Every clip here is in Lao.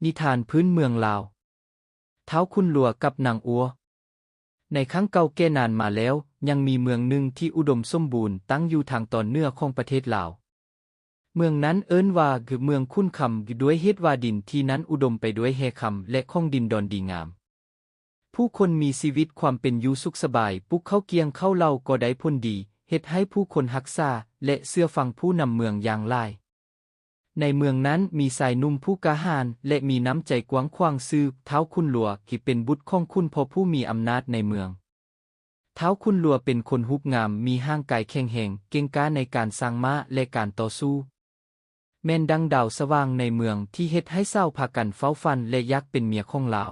ນິທານພື້ນເມືອງລາວ. ທ້າວຂຸນຫຼົວກັບນາງອົວ. ໃນຄັ້ງເກົ່າແກ່ນານມາແລ້ວ, ຍັງມີເມືອງໜຶ່ງທີ່ອຸດົມສົມບູນ ຕັ້ງຢູ່ທາງຕອນເໜືອຂອງປະເທດລາວ. ເມືອງນັ້ນເອີ້ນວ່າ ຄື ເມືອງຂຸນຄຳ ດ້ວຍເຫດວ່າດິນທີ່ນັ້ນອຸດົມໄປດ້ວຍແຮ່ຄຳ ແລະ ຂອງດິນດອນດີງາມ. ຜູ້ຄົນມີຊີວິດຄວາມເປັນຢູ່ສຸກສະບາຍ, ປູກເຂົ້າກ້ຽງເຂົ້າເຫຼົ່າກໍໄດ້ຜົນດີ, ເຮັດໃຫ້ຜູ້ຄົນຮັກສາ ແລະ ເຊື່ອຟັງຜູ້ນຳເມືອງຢ່າງຫຼາຍ. ໃນເມືອງນັ້ນມີຊາຍໜຸ່ມຜູ້ກ້າຫານ ແລະ ມີນ້ຳໃຈກວ້າງຂວາງ ຊື່ທ້າວຂຸນຫຼົວ ທີ່ເປັນບຸດຂອງຂຸນພໍ່ຜູ້ມີອຳນາດໃນເມືອງ. ທ້າວຂຸນຫຼົວເປັນຄົນຮູບງາມ, ມີຮ່າງກາຍແຂງແຮງ, ເກັ່ງກ້າໃນການສ້າງມ້າ ແລະ ການຕໍ່ສູ້. ແມ່ນດັ່ງດາວສະຫວ່າງໃນເມືອງ ທີ່ເຮັດໃຫ້ສາວພາກັນເຝົ້າຝັນ ແລະ ຢາກເປັນເມຍຂອງລາວ.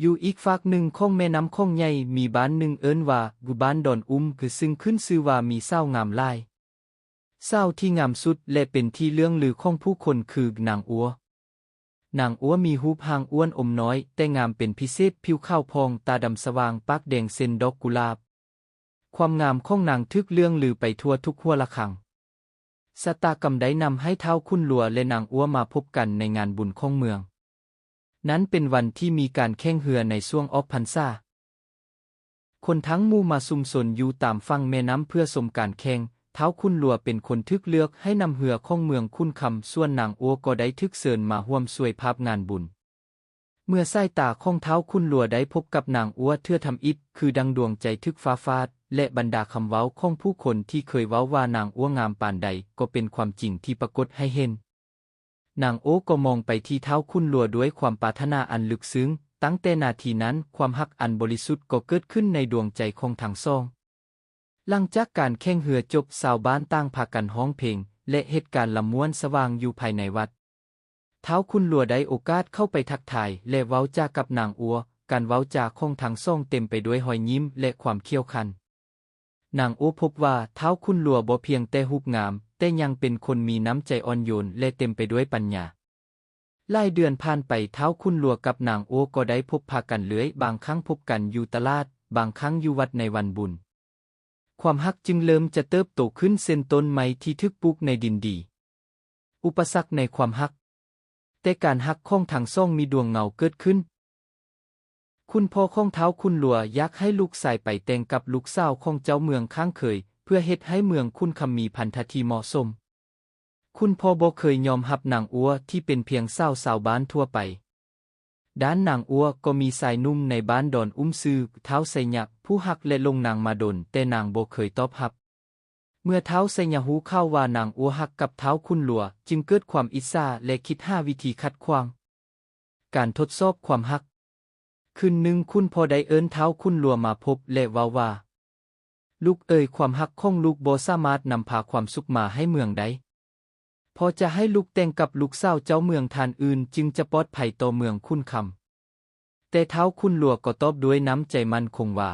ຢູ່ອີກຟາກໜຶ່ງຂອງແມ່ນ້ຳຂອງໃຫຍ່ ມີບ້ານໜຶ່ງເອີ້ນວ່າ ຄື ບ້ານດອນອຸ້ມ ຄື ຊຶ່ງຂຶ້ນຊື່ວ່າມີສາວງາມຫຼາຍ. ສາວທີ່ງາມສຸດ ແລະ ເປັນທີ່ເລື່ອງລືຂອງຜູ້ຄົນ ຄື ນາງອົວ. ນາງອົວມີຮູບຮ່າງອ້ວນອົມນ້ອຍ ແຕ່ງາມເປັນພິເສດ, ຜິວຂາວຜ່ອງ, ຕາດຳສະຫວ່າງ, ປາກແດງເຊັ່ນດອກກຸຫຼາບ. ຄວາມງາມຂອງນາງຖືກເລື່ອງລືໄປທົ່ວທຸກຫົວລະຄັງ. ຊະຕາກຳໄດ້ນຳໃຫ້ທ້າວຂຸນຫຼົວ ແລະ ນາງອົວມາພົບກັນໃນງານບຸນຂອງເມືອງ. ນັ້ນເປັນວັນທີ່ມີການແຂ່ງເຮືອໃນຊ່ວງອອກພັນສາ. ຄົນທັງໝູ່ມາຊຸມຊົນຢູ່ຕາມຝັ່ງແມ່ນ້ຳເພື່ອຊົມການແຂ່ງ. ທ້າວຂຸນຫຼົວເປັນຄົນຖືກເລືອກໃຫ້ນຳເຮືອຂອງເມືອງຂຸນຄຳ, ສ່ວນນາງອົວກໍໄດ້ຖືກເຊີນມາຮ່ວມຊ່ວຍພາບງານບຸນ. ເມື່ອສາຍຕາຂອງທ້າວຂຸນຫຼົວໄດ້ພົບກັບນາງອົວເທື່ອທຳອິດ, ຄືດັ່ງດວງໃຈຖືກຟ້າຟາດ, ແລະ ບັນດາຄຳເວົ້າຂອງຜູ້ຄົນທີ່ເຄີຍເວົ້າວ່ານາງອົວງາມປານໃດ ກໍເປັນຄວາມຈິງທີ່ປາກົດໃຫ້ເຫັນ. ນາງໂອກໍມອງໄປທີ່ທ້າວຂຸນຫຼົວດ້ວຍຄວາມປາດຖະໜາອັນເລິກເຊິ່ງ. ຕັ້ງແຕ່ນາທີນັ້ນ, ຄວາມຮັກອັນບໍລິສຸດກໍເກີດຂຶ້ນໃນດວງໃຈຂອງທັງສອງ. ຫຼັງຈາກການແຂ່ງເຮືອຈົບ, ຊາວບ້ານຕ່າງພາກັນຮ້ອງເພງ ແລະ ເຮັດການລຳມ່ວນສະຫວ່າງຢູ່ພາຍໃນວັດ. ທ້າວຂຸນຫຼົວໄດ້ໂອກາດເຂົ້າໄປທັກທາຍ ແລະ ເວົ້າຈາກັບນາງອົວ. ການເວົ້າຈາຂອງທັງສອງເຕັມໄປດ້ວຍຮອຍຍິ້ມ ແລະ ຄວາມຂຽວຂັນ. ນາງໂອພົບວ່າທ້າວຂຸນຫຼົວບໍ່ພຽງແຕ່ຮູບງາມ, ແຕ່ຍັງເປັນຄົນມີນ້ຳໃຈອ່ອນໂຍນ ແລະ ເຕັມໄປດ້ວຍປັນຍາ. ຫຼາຍເດືອນຜ່ານໄປ, ທ້າວຂຸນຫຼົວກັບນາງໂອກໍໄດ້ພົບປະກັນເລື້ອຍ, ບາງຄັ້ງພົບກັນຢູ່ຕະຫຼາດ, ບາງຄັ້ງຢູ່ວັດໃນວັນບຸນ. ຄວາມຮັກຈຶ່ງເລີ່ມຈະເຕີບໂຕຂຶ້ນເຊັ່ນຕົ້ນໄມ້ທີ່ຖືກປູກໃນດິນດີ. ອຸປະສັກໃນຄວາມຮັກ. ແຕ່ການຮັກຂອງທັງສອງມີດວງເງົາເກີດຂຶ້ນ. ຄຸນພໍ່ຂອງທ້າວຂຸນຫຼົວຢາກໃຫ້ລູກຊາຍໄປແຕ່ງກັບລູກສາວຂອງເຈົ້າເມືອງຂ້າງເຄີຍ ເພື່ອເຮັດໃຫ້ເມືອງຂຸນຄຳມີພັນທະທີ່ເໝາະສົມ. ຄຸນພໍ່ບໍ່ເຄີຍຍອມຮັບນາງອົວທີ່ເປັນພຽງສາວຊາວບ້ານທົ່ວໄປ. ດ້ານນາງອົວກໍມີຊາຍໜຸ່ມໃນບ້ານດອນອຸ້ມຊື່ທ້າວໄຊຍະ ຜູ້ຮັກ ແລະ ຫຼົງນາງມາດົນ, ແຕ່ນາງບໍ່ເຄີຍຕອບຮັບ. ເມື່ອທ້າວໄຊຍະຮູ້ຂ່າວວ່ານາງອົວຮັກກັບທ້າວຂຸນຫຼົວ, ຈຶ່ງເກີດຄວາມອິດສາ ແລະ ຄິດຫາວິທີຂັດຂວາງ. ການທົດສອບຄວາມຮັກ. ຄືນໜຶ່ງ, ຄຸນພໍ່ໄດ້ເອີ້ນທ້າວຂຸນຫຼົວມາພົບ ແລະ ເວົ້າວ່າ, ລູກເອີຍ, ຄວາມຮັກຂອງລູກບໍ່ສາມາດນຳພາຄວາມສຸກມາໃຫ້ເມືອງໄດ້. ພໍ່ຈະໃຫ້ລູກແຕ່ງກັບລູກສາວເຈົ້າເມືອງທ່ານອື່ນ ຈຶ່ງຈະປອດໄພຕໍ່ເມືອງຂຸນຄຳ. ແຕ່ທ້າວຂຸນຫຼົວກໍຕອບດ້ວຍນ້ຳໃຈໝັ້ນຄົງວ່າ,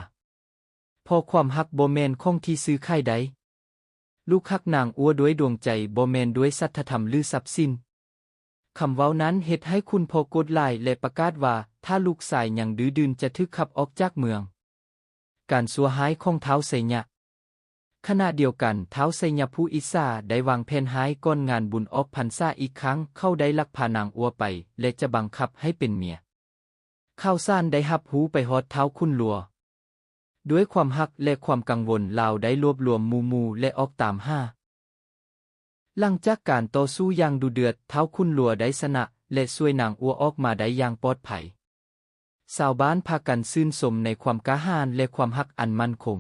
ເພາະຄວາມຮັກບໍ່ແມ່ນຂອງທີ່ຊື້ຂາຍໄດ້. ລູກຮັກນາງອົວດ້ວຍດວງໃຈ, ບໍ່ແມ່ນດ້ວຍສັດທະທຳ ຫຼື ຊັບສິນ. ຄຳເວົ້ານັ້ນເຮັດໃຫ້ຄຸນພໍ່ໂກດຫຼາຍ ແລະ ປະກາດວ່າ ຖ້າລູກຊາຍຍັງດື້ດຶງຈະຖືກຂັບອອກຈາກເມືອງ. ການຊົ່ວຮ້າຍຂອງທ້າວໄຊຍະ. ຂະນະດຽວກັນ, ທ້າວໄຊຍະຜູ້ອິດສາໄດ້ວາງແຜນຮ້າຍ. ກ່ອນງານບຸນອອກພັນສາອີກຄັ້ງ, ເຂົາໄດ້ລັກພານາງອົວໄປ ແລະ ຈະບັງຄັບໃຫ້ເປັນເມຍ. ຂ່າວສານໄດ້ຮັບຮູ້ໄປຮອດທ້າວຂຸນຫຼົວ. ດ້ວຍຄວາມຮັກ ແລະ ຄວາມກັງວົນ, ລາວໄດ້ລວບລວມໝູ່ໆ ແລະ ອອກຕາມຫາ. ຫຼັງຈາກການຕໍ່ສູ້ຢ່າງດຸເດືອດ, ທ້າວຂຸນຫຼົວໄດ້ຊະນະ ແລະ ຊ່ວຍນາງອົວອອກມາໄດ້ຢ່າງປອດໄພ. ຊາວບ້ານພາກັນຊື່ນຊົມໃນຄວາມກ້າຫານ ແລະ ຄວາມຮັກອັນໝັ້ນຄົງ.